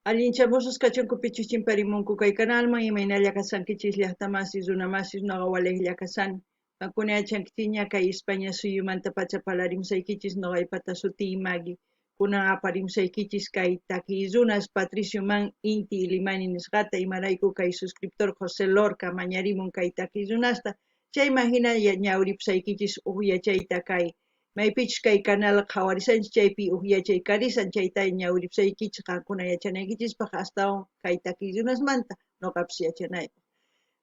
Allinchamusus kachunku pichus chimparimunku kay kanalman, imaynalla kashankichis llaqtamasis, runamasis, noqa walejlla kashani. Qankuna yachankichikña kay España suyumantapacha parlarimusaykichis, noqaypata sutiy Maggie. Kunan aparimusaykichis kay takiy runas Patricio Mann Inti Illimani nisqata, imarayku kay suscriptor José Lorca mañarimun kay takiy runasta, chayman hina ñawripusaykichis uj yachayta kay maypichus kay canal qhawarisanchis chaypi uj yachay karisan chayta ñawripusaykichis qankuna yachanaykichispaq astawan kay takiy runasmanta noqapis yachanaypaq.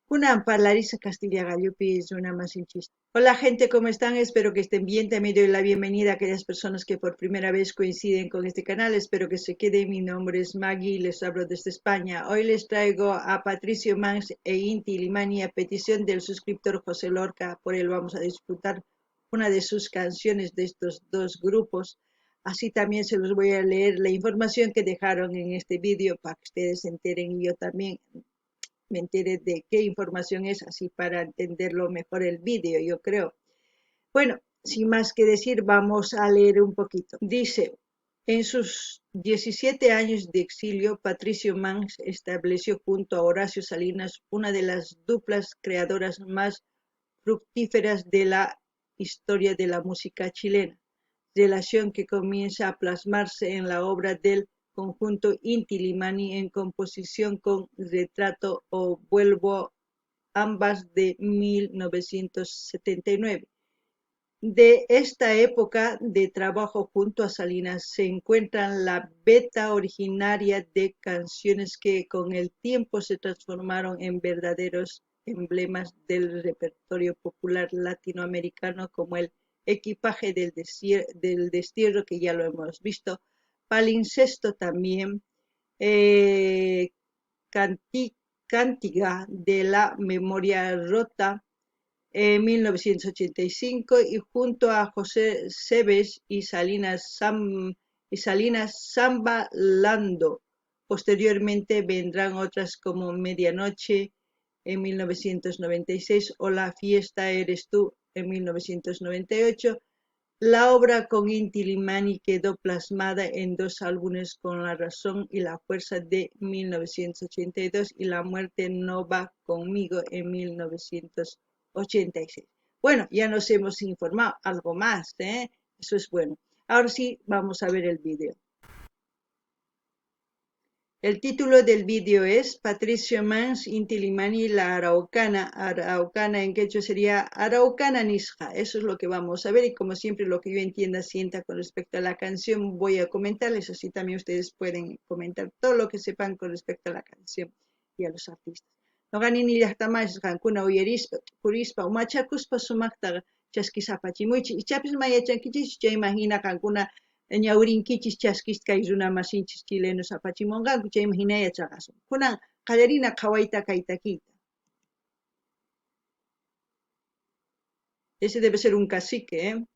Kunan parlarisa Castilla qallupi runa masinchista. Hola gente, ¿cómo están? Espero que estén bien. También doy la bienvenida a aquellas personas que por primera vez coinciden con este canal. Espero que se queden. Mi nombre es Maggie y les hablo desde España. Hoy les traigo a Patricio Mans e Inti Illimani a petición del suscriptor José Lorca. Por él vamos a disfrutar una de sus canciones de estos dos grupos. Así también se los voy a leer la información que dejaron en este vídeo para que ustedes se enteren y yo también me entere de qué información es, así para entenderlo mejor el vídeo, yo creo. Bueno, sin más que decir, vamos a leer un poquito. Dice, en sus 17 años de exilio, Patricio Mans estableció junto a Horacio Salinas una de las duplas creadoras más fructíferas de la historia de la música chilena, relación que comienza a plasmarse en la obra del conjunto Inti Illimani en composición con Retrato o Vuelvo, ambas de 1979. De esta época de trabajo junto a Salinas se encuentran la veta originaria de canciones que con el tiempo se transformaron en verdaderos emblemas del repertorio popular latinoamericano, como el Equipaje del Destierro, que ya lo hemos visto, Palincesto también, Cántiga de la Memoria Rota en 1985, y junto a José Seves y Salinas, Samba Lando. Posteriormente vendrán otras como Medianoche en 1996 o La Fiesta Eres Tú en 1998. La obra con Inti Illimani quedó plasmada en dos álbumes, con La Razón y la Fuerza de 1982 y La Muerte No Va Conmigo en 1986. Bueno, ya nos hemos informado algo más, ¿eh? Eso es bueno. Ahora sí, vamos a ver el vídeo. El título del vídeo es Patricio Mans, Inti Illimani, la Araucana. Araucana en quechua sería Araucana Nisja. Eso es lo que vamos a ver y como siempre lo que yo entienda, sienta con respecto a la canción voy a comentarles. Así también ustedes pueden comentar todo lo que sepan con respecto a la canción y a los artistas. Noqani llaqtamasis qankuna uyarispa, t'ukurispa, umachakuspa sumaqta chaskisapachimuychis. Ichapis ma yachankichis chayman hina qankuna ñawrinkichis chaskisqa kay runa masinchis chilenos apachimunqanku chayman hina yachaqasun. Kunan qallarina qhawayta kay takiyta. Ese debe ser un cacique, ¿eh?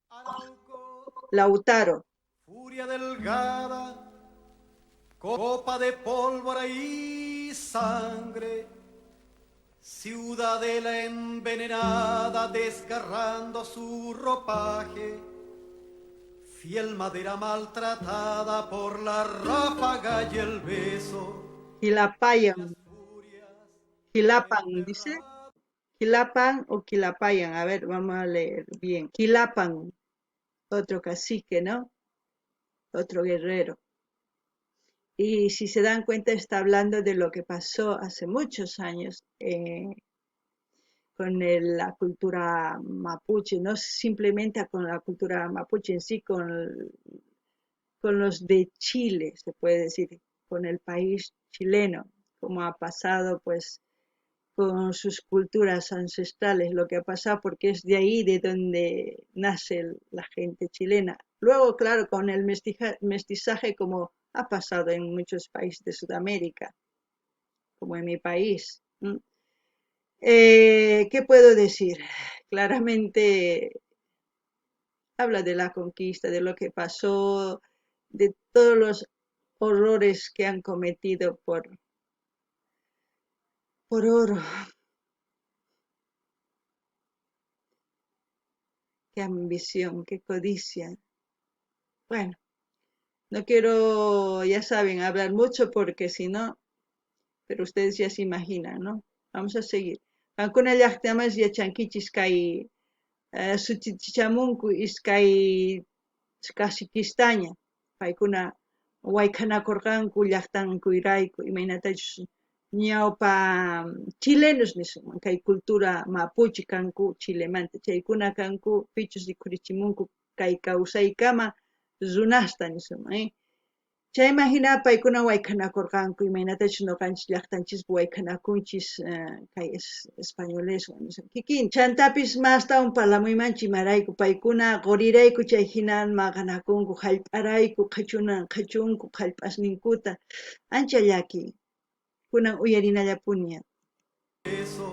Lautaro. Furia delgada, copa de pólvora y sangre, ciudadela envenenada desgarrando su ropaje, fiel madera maltratada por la ráfaga y el beso. Quilapayan. Quilapan, dice. Quilapan o Quilapayan. A ver, vamos a leer bien. Quilapan, otro cacique, ¿no? Otro guerrero. Y si se dan cuenta, está hablando de lo que pasó hace muchos años con la cultura mapuche, no simplemente con la cultura mapuche en sí, con los de Chile, se puede decir, con el país chileno, como ha pasado pues con sus culturas ancestrales, lo que ha pasado, porque es de ahí de donde nace la gente chilena. Luego, claro, con el mestizaje, como ha pasado en muchos países de Sudamérica, como en mi país. ¿Qué puedo decir? Claramente habla de la conquista, de lo que pasó, de todos los horrores que han cometido por oro. Qué ambición, qué codicia. Bueno, No quiero, ya saben, hablar mucho porque si no, pero ustedes ya se imaginan, ¿no? Vamos a seguir. Qankuna llaqtamas yachankichis kay sutichamunku iskay caciquistaña, paykuna wayk'anakurqanku llaqtankuyrayku, imaynatachus ñawpa chilenos nisunman, kay cultura mapuche kanku Chilemanta, chaykuna kanku pichus rikhurichimunku kay kawsaykama runasta nisunman, ¿eh? Chayman hina paykuna wayk'anakurqanku, imaynatachus ñuqanchis llaqtanchispi wayk'anakunchis kay españoleswan nisunman. Kikin chantapis mastawan parlamuymanchik imarayku paykuna qurirayku chay hina maqanakunku, hallp'arayku qhichunku hallp'asninkuta, ancha llaki. Kunan uyarinallapuni. Eso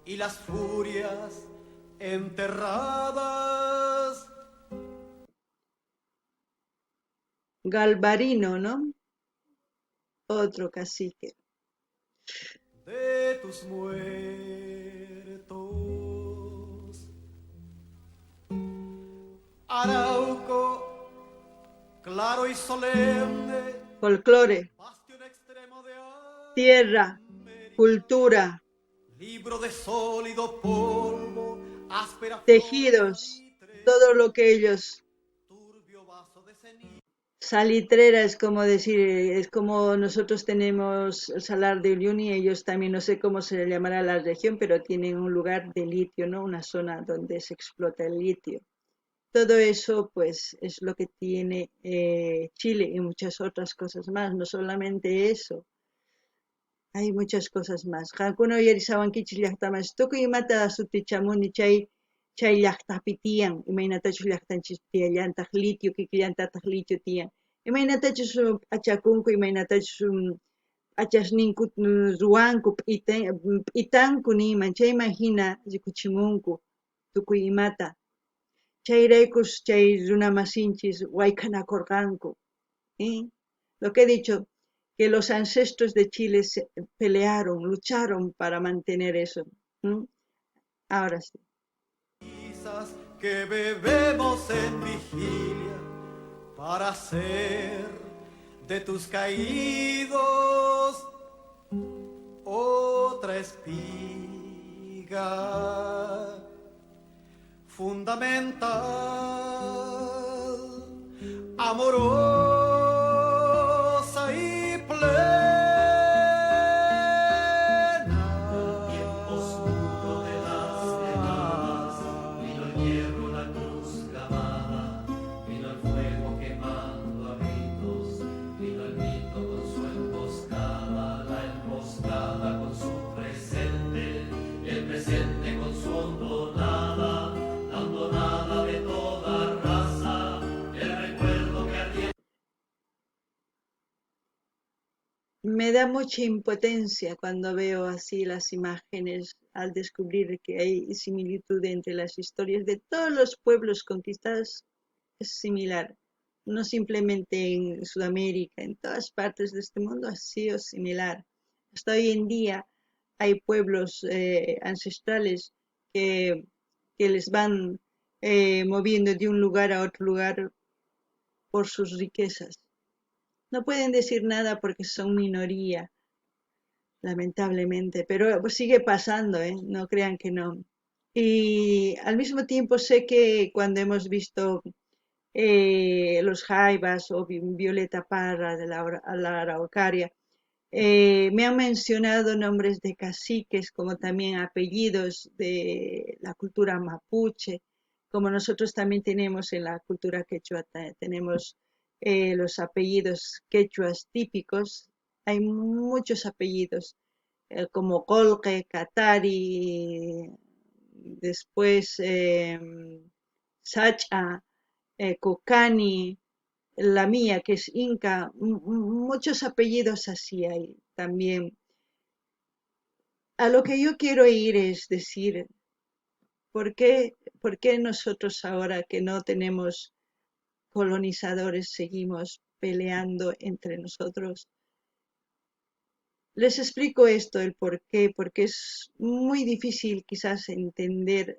y las furias enterradas. Galvarino, ¿no? Otro cacique. De tus muertos. Arauco, claro y solemne. Folclore. Bastión extremo de Tierra, América. cultura. Libro de sólido polvo, áspera flor Tejidos, salitre, todo lo que ellos. Turbio vaso de ceniza. Salitrera es como decir, es como nosotros tenemos el Salar de Uyuni, ellos también, no sé cómo se llamará la región, pero tienen un lugar de litio, ¿no? Una zona donde se explota el litio. Todo eso, pues, es lo que tiene Chile y muchas otras cosas más, no solamente eso. Hay muchas cosas más. Qankuna uyarisawankichis llaqtamas, tukuy imata sutichamuni chay chay llaqtapi tiyan, imaynatachus llaqtanchis tiyallantaq litio, kikillantataq litio tiyan. Imaynatachus p'achakunku, imaynatachus p'achasninku ruwanku, p'itanku niyman, chayman hina rikuchimunku tukuy imata. Chayraykus chay runamasinchis wayk'anakurqanku. ¿Eh? Lo que he dicho, que los ancestros de Chile se pelearon, lucharon para mantener eso. Ahora sí. Que bebemos en vigilia para hacer de tus caídos otra espiga fundamental, amorosa y plena. El tiempo oscuro de las nevadas, vino el hierro, la cruz clavada, vino el fuego quemando a gritos, vino el mito con su emboscada, la emboscada con su presente, el presente con su hondonada, la hondonada de toda raza, el recuerdo que ardía. Me da mucha impotencia cuando veo así las imágenes al descubrir que hay similitud entre las historias de todos los pueblos conquistados. Es similar, no simplemente en Sudamérica, en todas partes de este mundo ha sido similar. Hasta hoy en día hay pueblos ancestrales que les van moviendo de un lugar a otro lugar por sus riquezas. No pueden decir nada porque son minoría, lamentablemente, pero sigue pasando, ¿eh? No crean que no. Y al mismo tiempo sé que cuando hemos visto los Jaivas o Violeta Parra de la Araucaria, me han mencionado nombres de caciques como también apellidos de la cultura mapuche, como nosotros también tenemos en la cultura quechua, tenemos los apellidos quechuas típicos. Hay muchos apellidos, como Colque, Katari, después Sacha, Cocani, la mía que es Inca, muchos apellidos así hay también. A lo que yo quiero ir es decir, ¿por qué nosotros ahora que no tenemos colonizadores seguimos peleando entre nosotros? Les explico esto, el por qué, porque es muy difícil quizás entender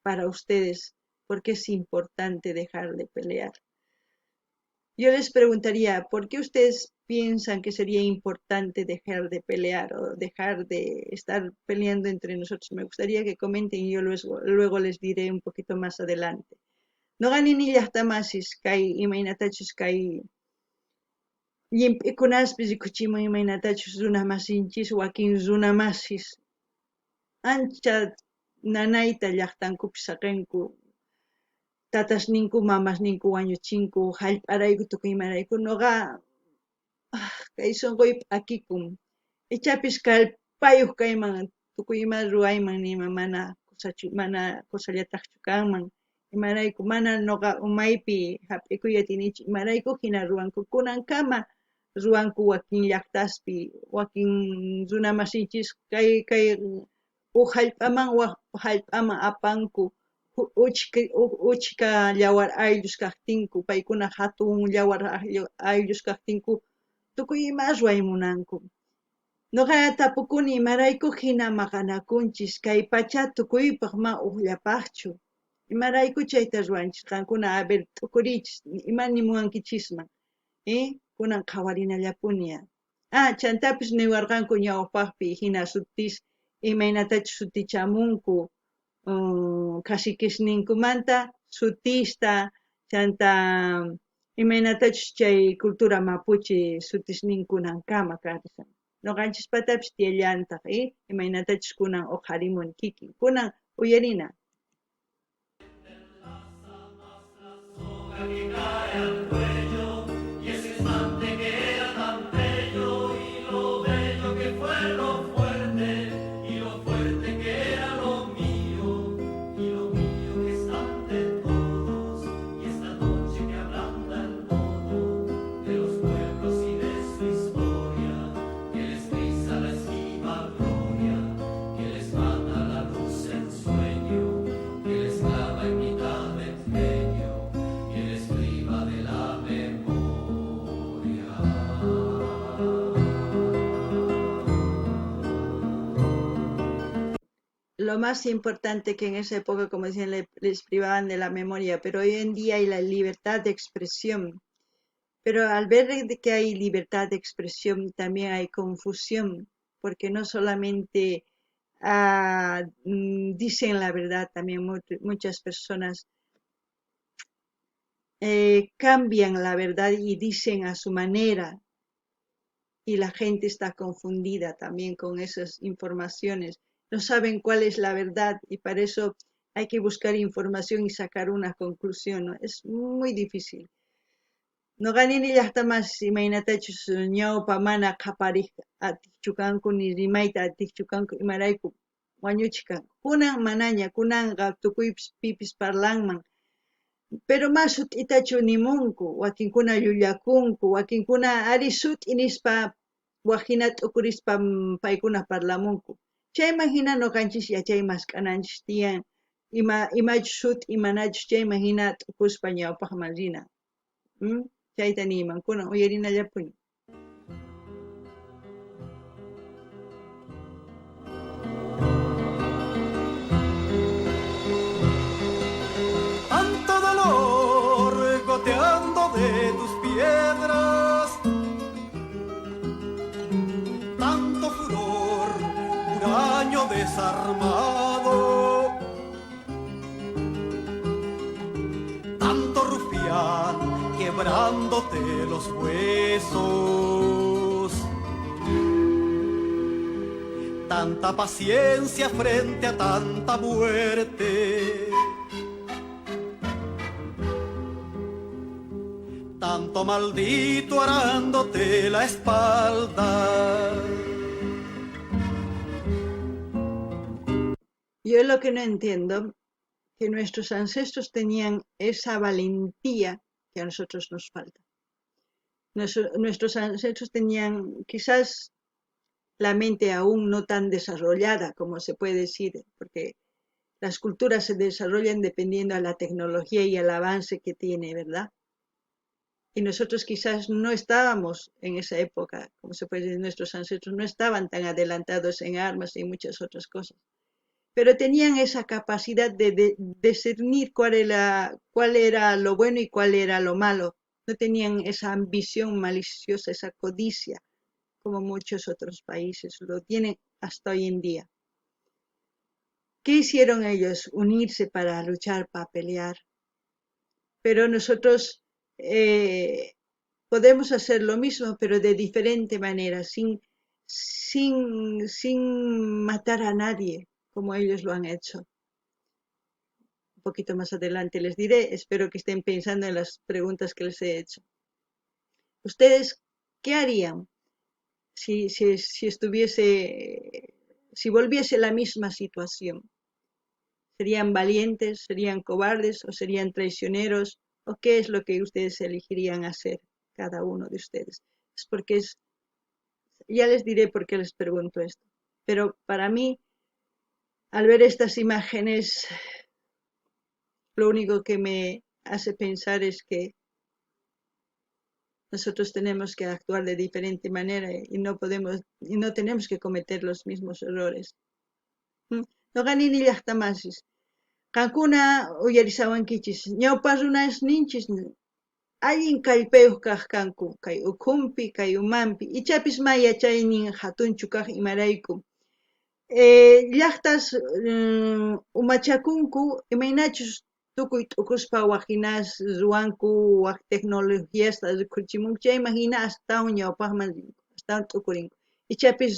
para ustedes ¿Por qué es importante dejar de pelear? Yo les preguntaría, ¿por qué ustedes piensan que sería importante dejar de pelear o dejar de estar peleando entre nosotros? Me gustaría que comenten y yo luego les diré un poquito más adelante. Noqa nini llaqtamasis kay imaynatachus kay llimp'ikunaspi rikuchimun imaynatachus runamasinchis wakin runamasis ancha nanayta llaqtankupi saqenku, tatasninku mamasninku wañuchinku hallp'arayku tukuy imarayku. Noqa kay sunquy p'akikun, ichapis kallpayuq kayman tukuy ima ruwayman nima mana kusachu, mana kusallataqchu kanman. Imarayku mana noqa umaypi hap'ikuy atinichu, imarayku hina ruwanku kunankama ruwanku wakin llaqtaspi, wakin runamasinchis kay uj hallp'aman waj hallp'aman apanku uchka yawar ayllus kajtinku, paykuna jatun yawar ayllus kajtinku tukuy ima ruway munanku. Noqa tapukuni imarayku hina maqanakunchis kay pacha tukuypaq ma ujllapaqchu. Imarayku chayta ruwanchis qankuna, a ver, t'ukuriychis, ima nimuwankichisman, Kunan qhawarinallapuni. Chantapis niwarqanku ñawpaqpi hina sutis imaynatachus sutichamunku caciquesninkumanta sutista, chanta imaynatachus chay cultura mapuche sutisninkunankama kashan. Noqanchispatapis tiyallantaq, imaynatachus kunan uqharimun kikin. Kunan uyarina. Lo más importante que en esa época, como decían, les privaban de la memoria, pero hoy en día hay la libertad de expresión. Pero al ver que hay libertad de expresión, también hay confusión, porque no solamente dicen la verdad, también muchas personas cambian la verdad y dicen a su manera, y la gente está confundida también con esas informaciones. No saben cuál es la verdad y para eso hay que buscar información y sacar una conclusión, ¿no? Es muy difícil. Noqa nini llaqtamas imaynatachus ñawpa mana qhapariq atiqchu kanku ni rimayta atiqchu kanku imarayku wañuchiq kanku. Kunan manaña, kunanqa tukuypis pipis parlanman. Pero mas sut'itachu nimunku, wakinkuna llullakunku, wakinkuna ari sut'i nispa waj hina t'ukurispa paykuna parlamunku. Chayman hina noqanchis yachay mask'ananchis tiyan, imachus sut'i manachus chayman hina t'ukuspa ñawpaqman rina. Chayta niyman, kunan uyarinallapuni. Tanto dolor goteando de tus piedras, tanto furor, huraño desarmado, tanto rufián quebrándote los huesos, tanta paciencia frente a tanta muerte, tanto maldito arándote la espalda. Yo lo que no entiendo, que nuestros ancestros tenían esa valentía que a nosotros nos falta. Nuestros ancestros tenían quizás la mente aún no tan desarrollada como se puede decir, porque las culturas se desarrollan dependiendo a la tecnología y al avance que tiene, ¿verdad? Y nosotros quizás no estábamos en esa época, como se puede decir, nuestros ancestros no estaban tan adelantados en armas y muchas otras cosas. Pero tenían esa capacidad de discernir cuál era lo bueno y cuál era lo malo. No tenían esa ambición maliciosa, esa codicia, como muchos otros países lo tienen hasta hoy en día. ¿Qué hicieron ellos? Unirse para luchar, para pelear. Pero nosotros podemos hacer lo mismo, pero de diferente manera, sin matar a nadie, como ellos lo han hecho. Un poquito más adelante les diré, espero que estén pensando en las preguntas que les he hecho. ¿Ustedes qué harían si volviese la misma situación? ¿Serían valientes, serían cobardes o serían traicioneros? ¿O qué es lo que ustedes elegirían hacer, cada uno de ustedes? Es porque es, ya les diré por qué les pregunto esto. Pero para mí, al ver estas imágenes, lo único que me hace pensar es que nosotros tenemos que actuar de diferente manera y no podemos y no tenemos que cometer los mismos errores. Noqa nini llaqtamasis. Qankuna uyarishawankichis ñawpa runasninchis allin kallpayuq kaq kanku kay ukhunpi kay umanpi ichapis ma yachaynin hatunchu kaq imarayku llaqtas umachakunku imaynachus tukuy t'ukuspa wak hinas ruwanku wak tecnologiasta rikhurichimunku chayman hina astawan ñawpaqman rinku astawan t'ukurinku ichapis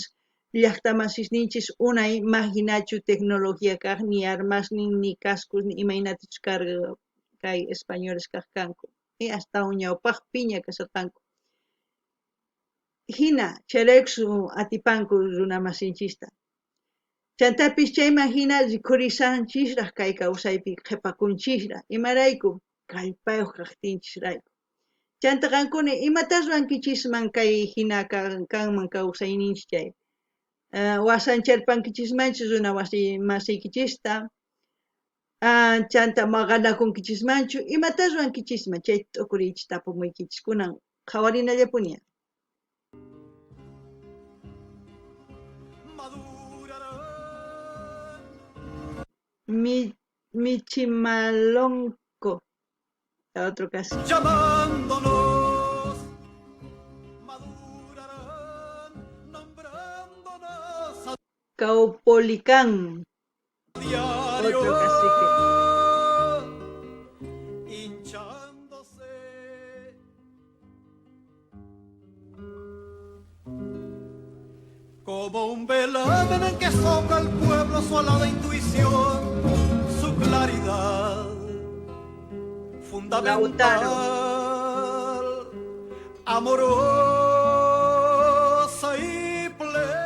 llaqtamasisninchis unay ma hinachu tecnología kaq ni armasnin ni cascos ni imaynatachus karqa kay españoles kaq kanku astawan ñawpaqpiña kasharqanku hina chayraykus atipanku runamasinchista chantapis chayman hina rikhurishanchisraq kay kawsaypi qhipakunchisraq imarayku kallpayuq kaqtinchisrayku chanta qankuna imata ruwankichisman kay hina kanman kawsayninchis chay wasancharpankichismanchu runa masiykichista chanta maqanakunkichismanchu imata ruwankichisman chayta t'ukuriychis tapumuykichis kunan qhawarinallapuni. Michimalonco, otro caso. Llamándonos, madurarán, nombrándonos a Caupolicán, diario, otro cacique. Hinchándose. Como un velamen en que sopla el pueblo su alada intuición, su claridad fundamental, amorosa y plena.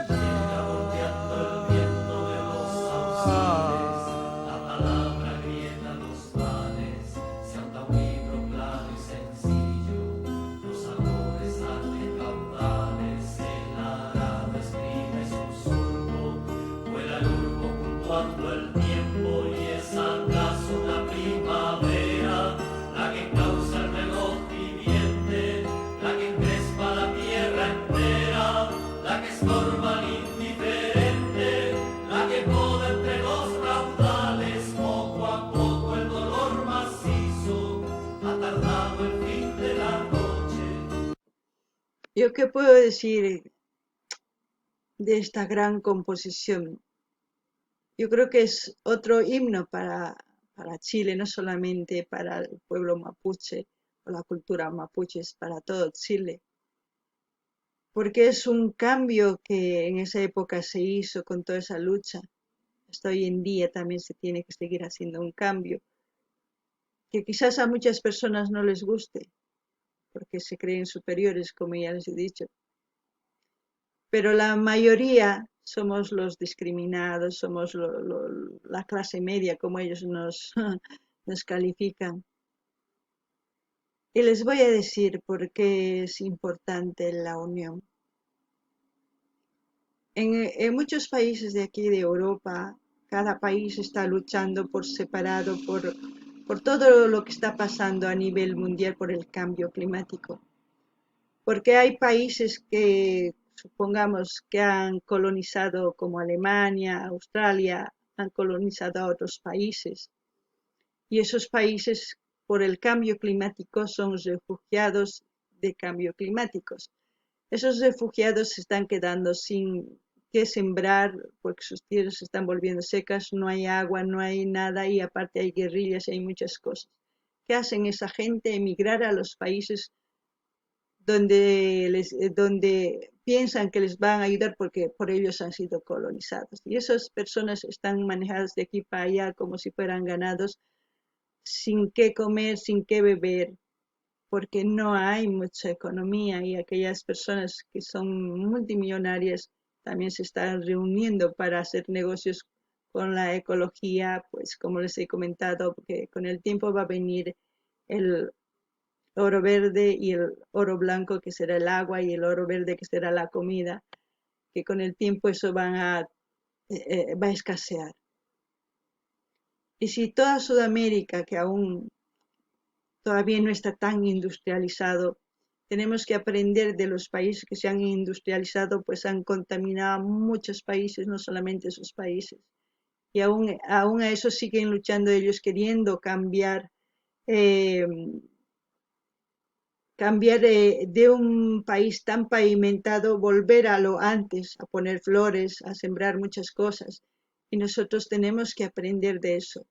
Llega volteando el viento de los sauzales, la palabra agrieta los panes, se anda un libro claro y sencillo, los amores arden caudales, el arado escribe su surco, vuela el urco puntuando el tiempo y es acaso una primavera la que causa el reloj viviente, la que encrespa la tierra entera, la que estorba al indiferente, la que poda entre los raudales, poco a poco el dolor macizo, ha tardado el fin de la noche. ¿Yo qué puedo decir de esta gran composición? Yo creo que es otro himno para Chile, no solamente para el pueblo mapuche o la cultura mapuche, es para todo Chile. Porque es un cambio que en esa época se hizo con toda esa lucha. Hasta hoy en día también se tiene que seguir haciendo un cambio, que quizás a muchas personas no les guste, porque se creen superiores, como ya les he dicho. Pero la mayoría somos los discriminados, somos la clase media, como ellos nos califican. Y les voy a decir por qué es importante la unión. En muchos países de aquí de Europa, cada país está luchando por separado, por todo lo que está pasando a nivel mundial por el cambio climático. Porque hay países que Supongamos que han colonizado como Alemania, Australia, han colonizado a otros países. Y esos países, por el cambio climático, son refugiados de cambio climáticos. Esos refugiados se están quedando sin qué sembrar porque sus tierras se están volviendo secas, no hay agua, no hay nada y aparte hay guerrillas y hay muchas cosas. ¿Qué hacen esa gente? Emigrar a los países donde piensan que les van a ayudar porque por ellos han sido colonizados. Y esas personas están manejadas de aquí para allá como si fueran ganados, sin qué comer, sin qué beber, porque no hay mucha economía y aquellas personas que son multimillonarias también se están reuniendo para hacer negocios con la ecología, pues como les he comentado, porque con el tiempo va a venir el oro verde y el oro blanco que será el agua y el oro verde que será la comida, que con el tiempo eso va a escasear. Y si toda Sudamérica, que aún todavía no está tan industrializado, tenemos que aprender de los países que se han industrializado, pues han contaminado muchos países, no solamente esos países. Y aún a eso siguen luchando ellos, queriendo cambiar de un país tan pavimentado, volver a lo antes, a poner flores, a sembrar muchas cosas. Y nosotros tenemos que aprender de eso.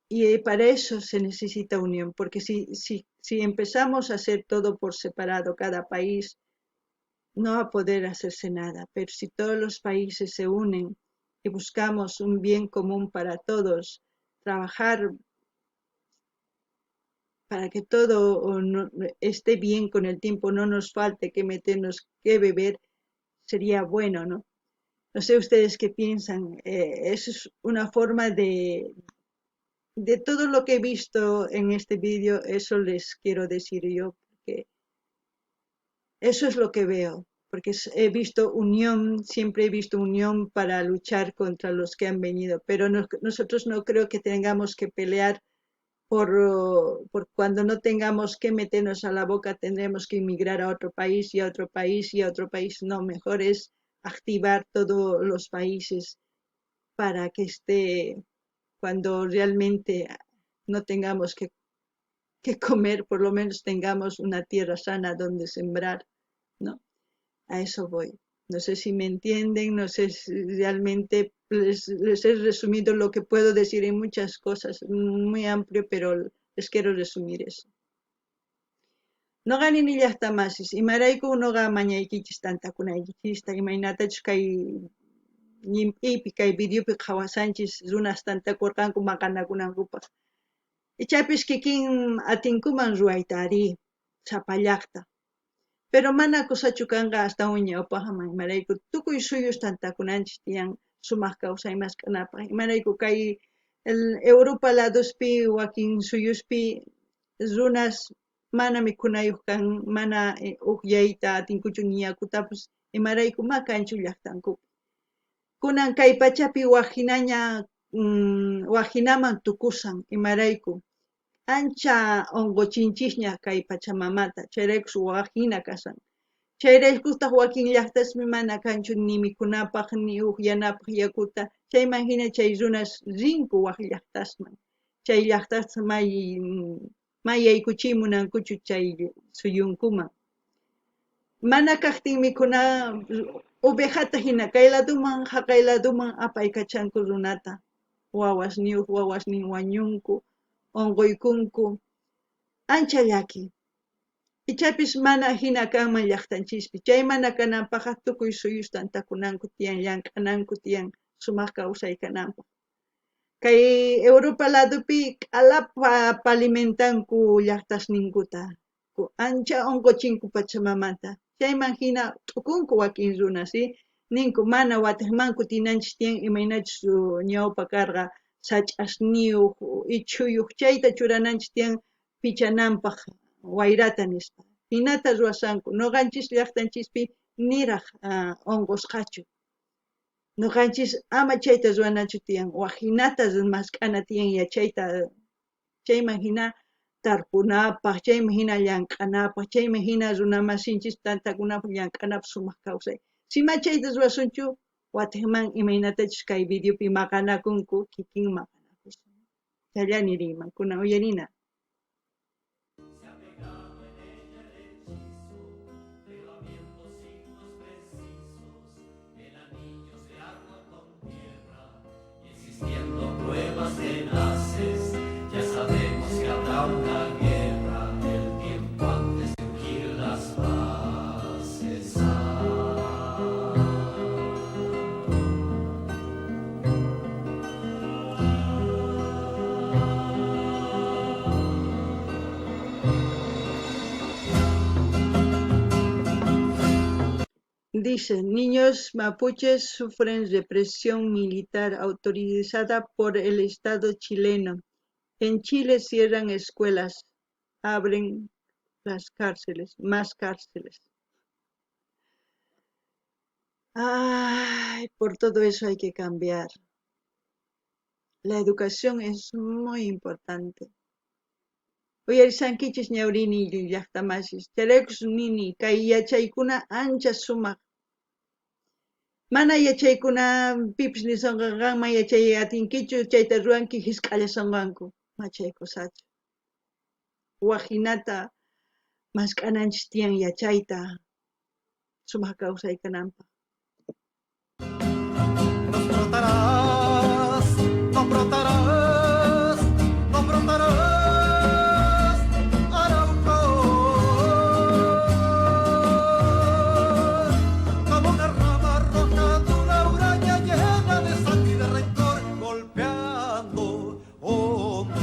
Y para eso se necesita unión, porque si empezamos a hacer todo por separado, cada país, no va a poder hacerse nada. Pero si todos los países se unen y buscamos un bien común para todos, trabajar para que todo esté bien con el tiempo, no nos falte que meternos, que beber, sería bueno, ¿no? No sé ustedes qué piensan. Eso es una forma de todo lo que he visto en este vídeo, eso les quiero decir yo, porque eso es lo que veo, porque he visto unión, siempre he visto unión para luchar contra los que han venido, pero nosotros no creo que tengamos que pelear por cuando no tengamos que meternos a la boca, tendremos que emigrar a otro país y a otro país y a otro país. No, mejor es activar todos los países para que esté, cuando realmente no tengamos que comer, por lo menos tengamos una tierra sana donde sembrar, ¿no? A eso voy. No sé si me entienden, no sé si realmente les he resumido lo que puedo decir en muchas cosas, muy amplio, pero les quiero resumir eso. Noqa nini llaqtamasis, imarayku noqa mañaykichis tantakunaykichista, imaynatachus kay llimp'ipi, kay videopi qhawasanchis runas tantakurqanku maqanakunankupaq. Ichapis kikin atinkuman ruwayta ari, sapa llaqta. Pero mana kusachu kanqa astawan ñawpaqman, imarayku tukuy suyus tantakunanchis tiyan sumaq kawsay mask'anapaq. Imarayku kay el Europa ladospi, wakin suyuspi runas mana mikhunayuq kan, mana uqyayta atinkuchu ni yakutapas, imarayku ma kanchu llaqtankupi. Kunan kay pachapi wajinaman tukusan, imarayku ancha unquchinchisña kay pachamamata, chayraykus wajina kasan. Chayraykutaq wakin llaqtasmi mana kanchu ni mikhunapaq ni uqyanapaq yakuta, chayman hina chay runas rinku waj llaqtasman. Chay llaqtas may yaykuchiy munankuchu chay suyunkuman. Mana kaqtin mikhuna ovejata hina kay laduman haqay laduman apaykachanku runata, wawasniyuq wawasnin wañunku, unquykunku, ancha llaki. Ichapis mana hina kanman llaqtanchispi, chay mana kananpaqqa tukuy suyus tantakunanku tiyan, llank'ananku tiyan sumaq kawsay kananpaq. Kay Europa ladupi q'alapa palimentanku llaqtasninkuta, ancha unquchinku pachamamata. Chayman hina t'ukunku wakin runas, ¿sí? Ninku mana watiqman kutinanchis tiyan imaynachus ñawpa karqa sach'asniyuq, ichhuyuq, chayta churananchis tiyan pichananpaq wayrata nispa. Hinata ruwasanku, noqanchis llaqtanchispi niraq unqusqachu. Noqanchis ama chayta ruwanachu tiyan, wajinata mask'ana tiyan yachayta, chayman hina tarpunapaj, chayman jina llank'anapaj, chayman jina runamasinchis tantakunapaj llank'anapaj sumaq kawsay. Si ma chayta ruwasunchu, watejman imaynatachus kay videopi maqanakunku, kikin maqanakusun. Chayllani riyman, kunan uyarina. Existiendo pruebas tenaces, ya sabemos que habrá una guerra el tiempo antes de ungir las bases. Dice, niños mapuches sufren represión militar autorizada por el Estado chileno. En Chile cierran escuelas, abren las cárceles, más cárceles. Ay, por todo eso hay que cambiar. La educación es muy importante. Uyarishankichis ñawrini llaqtamasis, chayraykus nini kay yachaykuna ancha sumaq. Mana yachaykuna pipis nisonqa qanman yachay atinkichu chayta ruwanki hisk'allasonqanku, machay kusachu. Waj hinata mask'ananchis tiyan yachayta sumaq kawsay kananpaq. Nos brotarás, nos brotarás, nos brotarás, Arauco. Como una rama roja de una huraña llena de sangre y de rencor, golpeando hondo.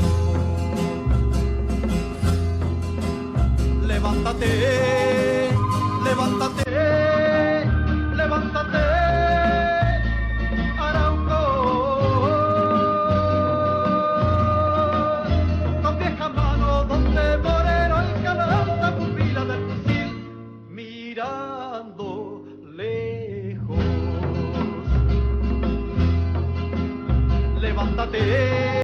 Levántate, levántate, levántate, Arauco. Con vieja mano donde morero y calanta pupila del fusil, mirando lejos. Levántate.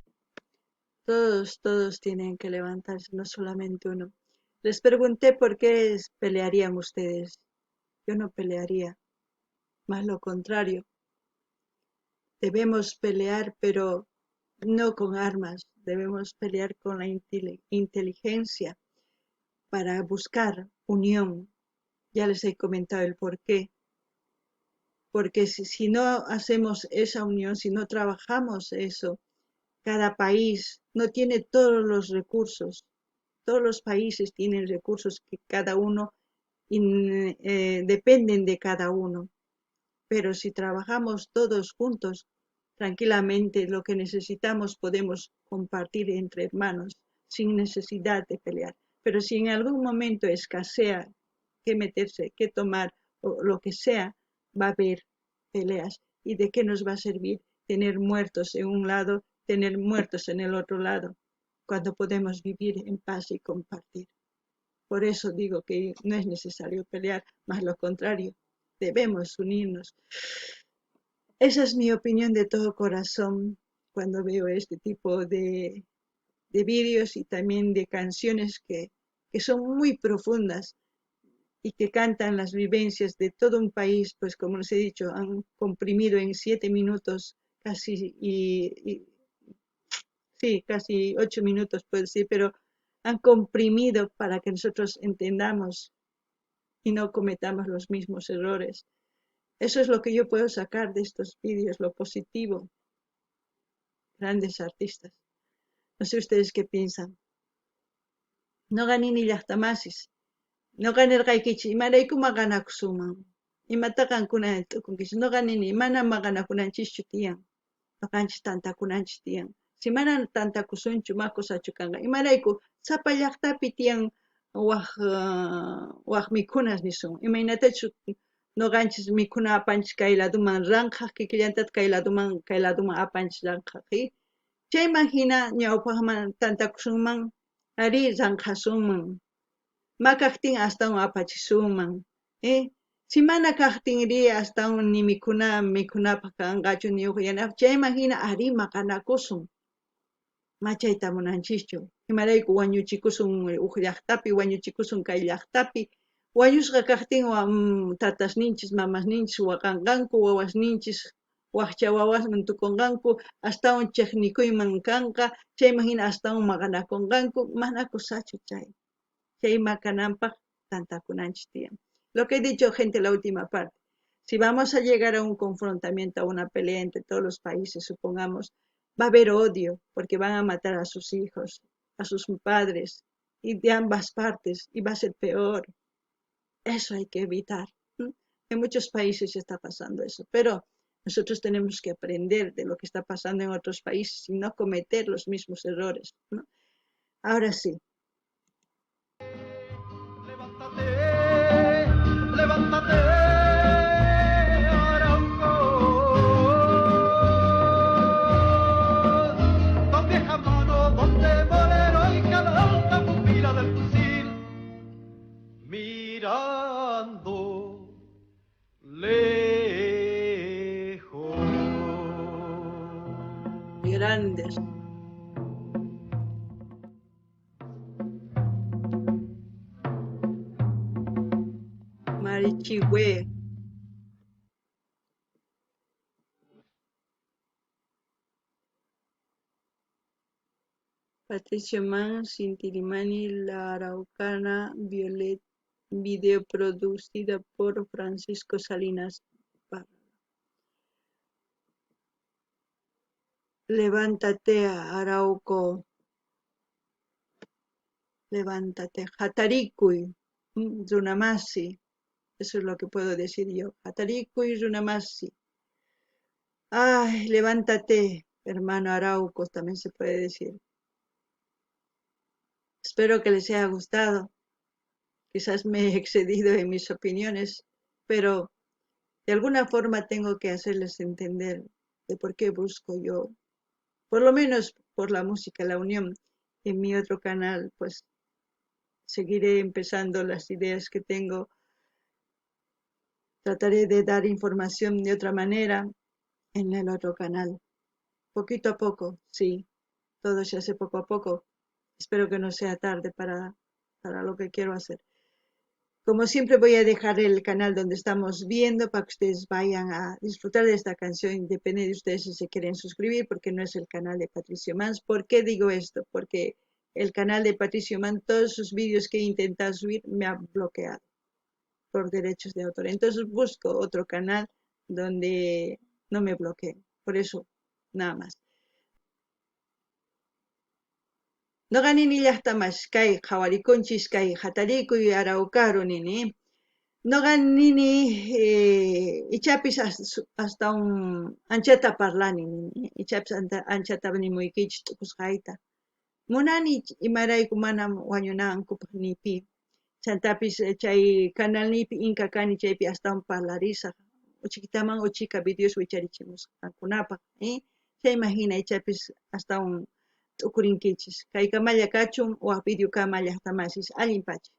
Todos, todos tienen que levantarse, no solamente uno. Les pregunté por qué pelearían ustedes. Yo no pelearía, más lo contrario. Debemos pelear, pero no con armas. Debemos pelear con la inteligencia para buscar unión. Ya les he comentado el por qué. Porque si no hacemos esa unión, si no trabajamos eso, cada país no tiene todos los recursos. Todos los países tienen recursos que cada uno dependen de cada uno. Pero si trabajamos todos juntos, tranquilamente lo que necesitamos podemos compartir entre hermanos sin necesidad de pelear. Pero si en algún momento escasea que meterse, que tomar o lo que sea, va a haber peleas. ¿Y de qué nos va a servir tener muertos en un lado, tener muertos en el otro lado, cuando podemos vivir en paz y compartir? Por eso digo que no es necesario pelear, más lo contrario, debemos unirnos. Esa es mi opinión de todo corazón cuando veo este tipo de vídeos y también de canciones que son muy profundas y que cantan las vivencias de todo un país, pues como les he dicho, han comprimido en 7 minutos casi, y sí, casi 8 minutos puedo decir, pero han comprimido para que nosotros entendamos y no cometamos los mismos errores. Eso es lo que yo puedo sacar de estos vídeos, lo positivo. Grandes artistas. No sé ustedes qué piensan. Noqa nini llaqtamasis. Noqa nirqaykichis, imarayku maqanakusunman? Imata qankuna t'ukunkichis? Noqa nini, mana maqanakunanchischu tiyan. Noqanchis tantakunanchis tiyan. Si mana tantakusunchu, ma kusachu kanqa. Imarayku sapa llaqtapi tiyan waj mikhunas nisun. Imaynatachu noqanchis mikhuna apanchis kay laduman ranqhaj, kikillantataq kay laduman, kay laduman apanchis ranqhaj. Chayman hina ñawpaqman tantakusunman, arí ranqhasunman. Ma kaqtin astawan apachisunman. Si mana kaqtinri astawan ni mikhunapaq kanqachu ni uqyanapaq, chayman hina arí maqanakusun. Ma chayta munanchischu. Imarayku wañuchikusun uj llajtapi, wañuchikusun kay llajtapi. Wañusqa kajtin tatasninchis, mamasninchis waqanqanku, wawasninchis wajcha wawasman tukonqanku, astawan chejnikuyman kanqa, chayman jina astawan maqanakonqanku, mana kusachu chay. Chay makananpaj tantakunanchis tiyan. Lo que he dicho, gente, la última parte. Si vamos a llegar a un confrontamiento, a una pelea entre todos los países, supongamos, va a haber odio, porque van a matar a sus hijos, a sus padres, y de ambas partes, y va a ser peor. Eso hay que evitar. En muchos países está pasando eso, pero nosotros tenemos que aprender de lo que está pasando en otros países y no cometer los mismos errores, ¿no? Ahora sí. Levántate, levántate, Arauco. Con vieja mano donde bolero y alta pupila del fusil, mirando lejos. Grandes. Marichihue. Patricio Mans, Inti-Illimani, La Araucana, Violet, video producida por Francisco Salinas Parra. Levántate, Arauco. Levántate. Jatarikuy, Runamasi. Eso es lo que puedo decir yo. Jatarikuy, Runamasi. Ay, levántate, hermano Arauco, también se puede decir. Espero que les haya gustado. Quizás me he excedido en mis opiniones, pero de alguna forma tengo que hacerles entender de por qué busco yo, por lo menos por la música, la unión. En mi otro canal, seguiré empezando las ideas que tengo. Trataré de dar información de otra manera en el otro canal. Poquito a poco, sí, todo se hace poco a poco. Espero que no sea tarde para lo que quiero hacer. Como siempre voy a dejar el canal donde estamos viendo para que ustedes vayan a disfrutar de esta canción. Depende de ustedes si se quieren suscribir, porque no es el canal de Patricio Mans. ¿Por qué digo esto? Porque el canal de Patricio Mans, todos sus vídeos que he intentado subir, me ha bloqueado por derechos de autor. Entonces busco otro canal donde no me bloqueen. Por eso, nada más. Noqa nini llaqtamas kay qhawarikunchis kay hatarikuy araucaro nini. Noqa nini ichapis hasta un anchata parlani nini, ichapis anchata nimuykichis t'ukusqayta. Munani imarayku mana wañunankupaq ni pi. Chantapis chay canalnipi inka kani chaypi astawan parlarisaq. Uchikitaman uchika videos wicharichimusaq qankunapaq, Chayman hina ichapis astawan t'ukurinkichis. Kaykamalla kachun waj video kama llaqtamasis. Allin pacha.